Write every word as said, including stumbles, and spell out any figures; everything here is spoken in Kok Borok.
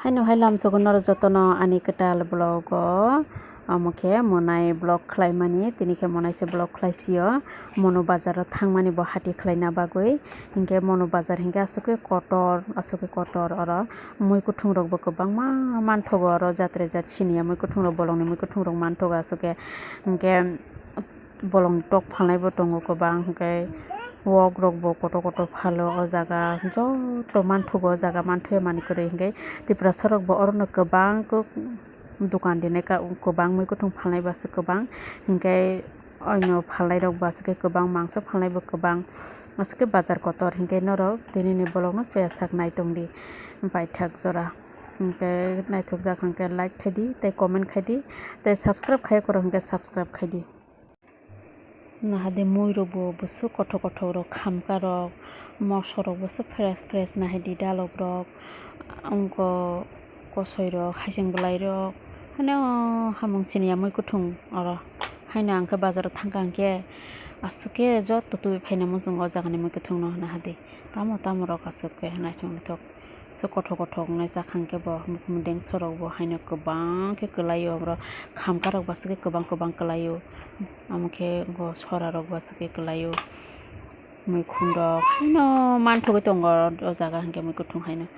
Ano hai lamsogo norok jotono ani kwtal vlog o, omo khe monai vlog khlaimani, tini khe monai se vlog khlaisio, mono bazar o thangmani bo hati khlaina bagwi, hinkhe mono bazar hinkhe aswk khe kotor, aswk khe kotor oro mui kuthung rok bo kwbangma manthogo, oro jat re jat siniya mui kuthung rok, bolongni mui kuthung rok manthogo aswk khe, hinkhe bolongni tok phalnai bo tongo kwbang, hinkhe wok rok bo kotor kotor phalo o jaga, joto manthogo o jaga, manthoya manwi kwrwi hinkhe Tiprasa rok bo orono kwbang kok dukan rinai ka, kwbang mui kuthung phalnai bo aswk kwbang, hinkhe oino phalnai rok bo aswk khe kwbang, mangso phalnai bo kwbang, aswk khe bazar kotor, hinkhe norok tini ni vlog no soya sak nai tongdi paithak jora. Hinkhe naithokjak hinkhe like khaidi tei comment khaidi tei subscribe khaiya kwrwng hinkhe subscribe khaidi. Nahade mui rok bo bwswk kothok kothok rok khamka rok, moso rok bwswk fresh fresh nahadi dalok rok, wngkha kosoi rok, haising bwlai rok, haino hamung siniya mui kuthung oro. Haino ang khe bazar o thangkha hinkhe aswk khe joto tubui phaina muchungo o jaga ni mui kuthung no nahadi. Tamo tamo rok aswk khe naithok naithok. Se kothok kothok wngnai chakha hinkhe bo mukmudeng sorok bo haino kwbang khe kwlaio, oro khamka rok bo aswk khe kwbang kwbang kwlaio, omo khe bo sora rok bo aswk khe kwlaio, muikhum rok haino manthogwi tongo o jaga hinkhe mui kuthung haino.